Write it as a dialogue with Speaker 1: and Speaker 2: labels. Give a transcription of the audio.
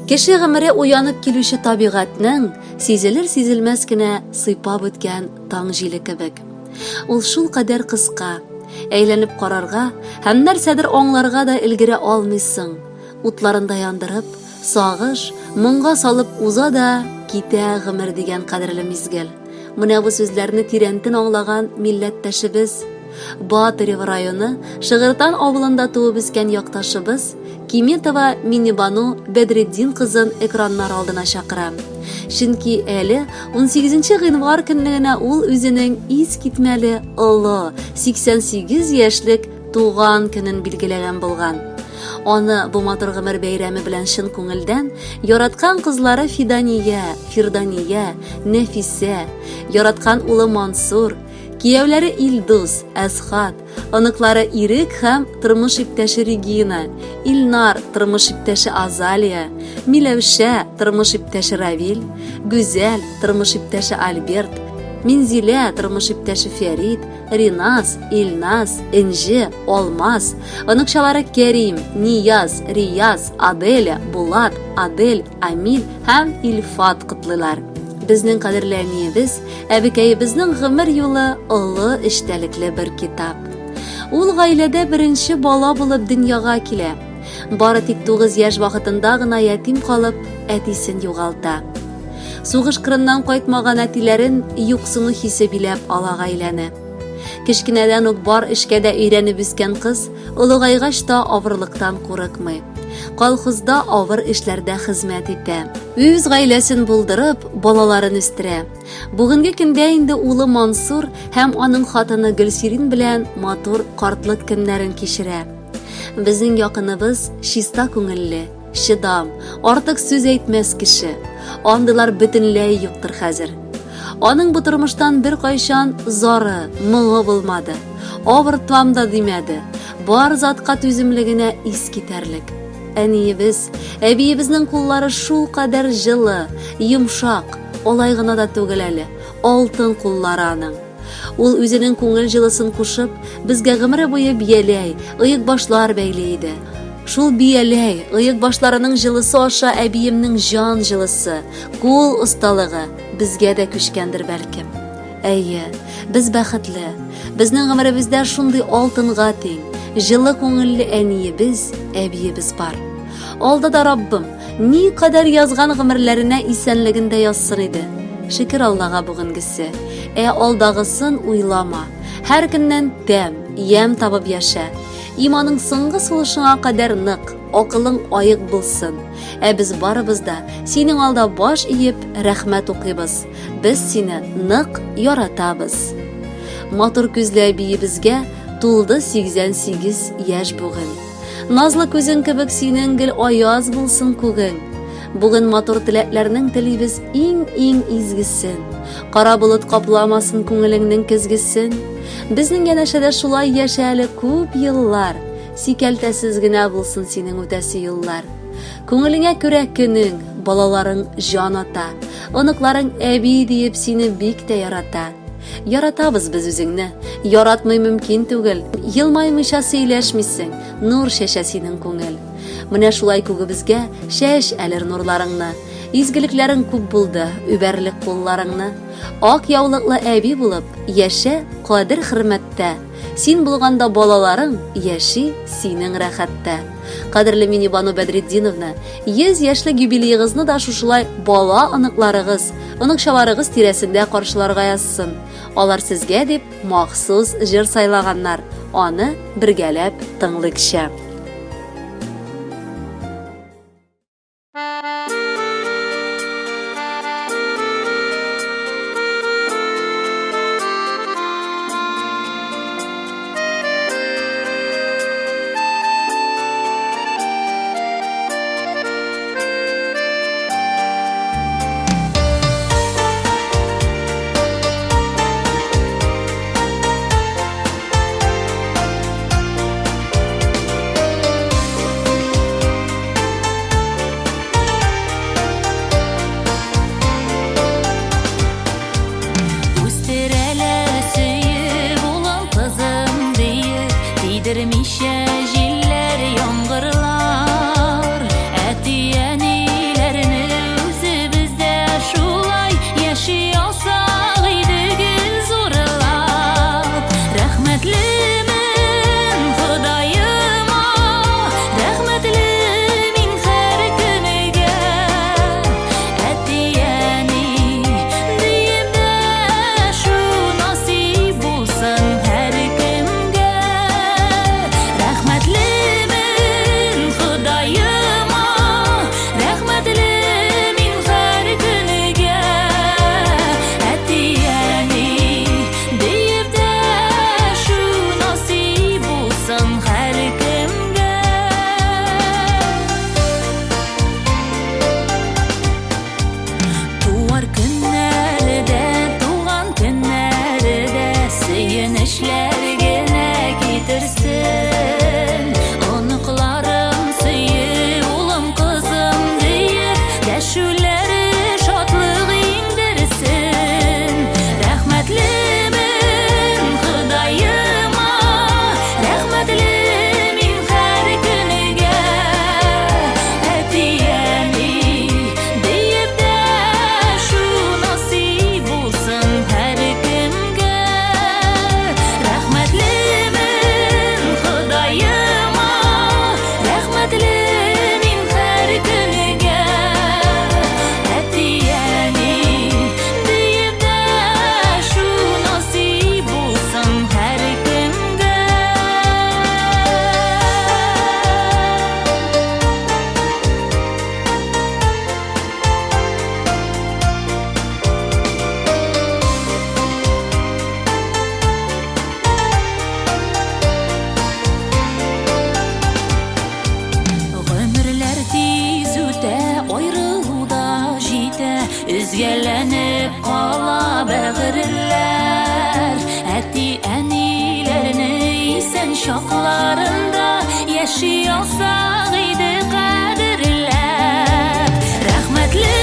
Speaker 1: Кеше гомере уянып килүче табигатьнең сизелер-сизелмәс кенә сыйпап үткән таң җиле кебек. Ул шул кадәр кыска, әйләнеп карарга һәм нәрсәдер аңларга да өлгерә алмыйсың. Утларында яндырып, сагыш, моңга салып уза да китә гомер дигән кадерле мизгел. Менә бу сүзләрне тирәнтен аңлаган милләттәшебез, Батырево районы Шыгыртан авылында туып үскән якташыбыз Киметова Минибану Бәдретдин кызын экраннар алдына чакырам. Чөнки әле 18 гыйнвар көнне генә ул үзенең искитмәле олы 88 яшьлек туган көнен билгеләгән булган. Аны бу матур гомер бәйрәме белән чын күңелдән яраткан кызлары Фидания, Фирдания, Нәфисә, яраткан улы Мансур, кияүләре Илдус, Әсхат, оныклары Ирек һәм тормыш иптәше Регина, Илнар, тормыш иптәше Азалия, Миләүшә, тормыш иптәше Равил, Гүзәл, тормыш иптәше Альберт, Минзилә, тормыш иптәше Фәрит, Риназ, Илназ, Энҗе, Алмаз, оныкчалары Кәрим, Нияз, Рияз, Аделя, Булат, Адель, Амиль һәм Илфат котлыйлар. Безнең кадерле әниебез, әбекәебезнең гомер юлы олы эчтәлекле бер китап. Ул гаиләдә беренче бала булып дөньяга килә. Бары тик 9 яшь вакытында гына ятим калып, әтисен югалта. Сугыш кырыннан кайтмаган әтиләрен юксыну хисе биләп ала гаиләне. Кечкенәдән үк бар эшкә дә өйрәнеп үскән кыз, олыгайгач та авырлыктан курыкмый. Колхозда авыр эшләрдә хезмәт итә. Үз гаиләсен булдырып, балаларын үстерә. Бүгенге көндә инде улы Мансур һәм аның хатыны Гөлсирин белән матур картлык көннәрен кичерә. Безнең якыныбыз чиста күңелле, Чыдам, артык сүз әйтмәс кеше. Андыйлар бөтенләй юктыр хәзер. Аның бу тормыштан беркайчан зары, моңы булмады. Авыртам да димәде. Бар затка түземлегенә ис китәрлек. Әниебез, әбиебезнең куллары шулкадәр җылы, йомшак, алай гына да түгел әле, алтын куллары аның. Ул үзенең күңел җылысын кушып, безгә гомере буе бияләй, оекбашлар бәйли иде. Шул бияләй, оекбашларының җылысы аша әбиемнең җан җылысы, кул осталыгы безгә дә күчкәндер бәлкем. Әйе, без бәхетле. Безнең гомеребездә шундый алтынга тиң, җылы күңелле әниебез, әбиебез бар. Алда да Раббым, ни кадәр язган гомерләренә исәнлеген дә язсын иде. Шөкер Аллага бүгенгесе. Ә алдагысын уйлама. Һәр көннән тәм, ямь табып яшә. Иманың соңгы сулышыңа кадәр нык, акылың аек булсын. Ә без барыбыз да синең алда баш иеп, рәхмәт укыйбыз. Без сине нык яратабыз. Матур күзле әбиебезгә тулды 88 яшь бүген. Назлы күзең кебек синең гел аяз булсын күгең. Бүген матур теләкләрнең телибез иң-иң изгесен. Кара болыт капламасын күңелеңнең көзгесен. Безнең янәшәдә шулай яшә әле күп еллар. Сикәлтәсез генә булсын синең үтәсе юллар. Күңелеңә күрә көнең, балаларың җан ата. Оныкларың әби диеп сине бик тә ярата. Яратабыз без үзеңне. Яратмый мөмкин түгел. Елмаймыйча сөйләшмисең. Нур чәчә синең күңел. Менә шулай күгебезгә чәч әлер нурларыңны. Изгелекләрең күп булды, үбәрлек кулларыңны. Ак яулыклы әби булып, яшә кадер-хөрмәттә. Син булганда балаларың яши синең рәхәттә. Кадерле Минибану Бәдретдиновна, 100 яшьлек юбилеегызны да шушылай бала оныкларыгыз, оныкчаларыгыз тирәсендә каршыларга язсын. Алар сезгә дип махсус җыр сайлаганнар. Аны бергәләп тыңлыйкчы. Сиздермичә җилләр, яңгырлар. Әти-әниләрне үзебез дә шулай яши алсак иде гел зурлап. Рәхмәтлемен Ходаема, рәхмәтле мин һәр көнегә. Әти-әни диеп дәшү насыйп булсын һәркемгә. Рәхмәтлемен Ходаема, рәхмәтле мин һәр көнегә. Әти-әни диеп дәшү насыйп булсын һәркемгә. Туар көннәре дә, туган көннәре дә сөенечләр генә китерсен. Оныкларым сөеп, улым, кызым диеп, дәшүләре шатлык иңдерсен. Рәхмәтлемен Ходаема, рәхмәтле мин һәр көнегә. Әти-әни диеп дәшү насыйп булсын һәркемгә. Рәхмәтлемен Ходаема, рәхмәтле мин һәр көнегә. Әти-әни диеп дәшү насыйп булсын һәркемгә. Гомерләр тиз үтә, аерылу да җитә, өзгәләнеп кала бәгырьләр. Әти-әниләрне исән чакларында яши алсак иде кадерләп. Рәхмәтле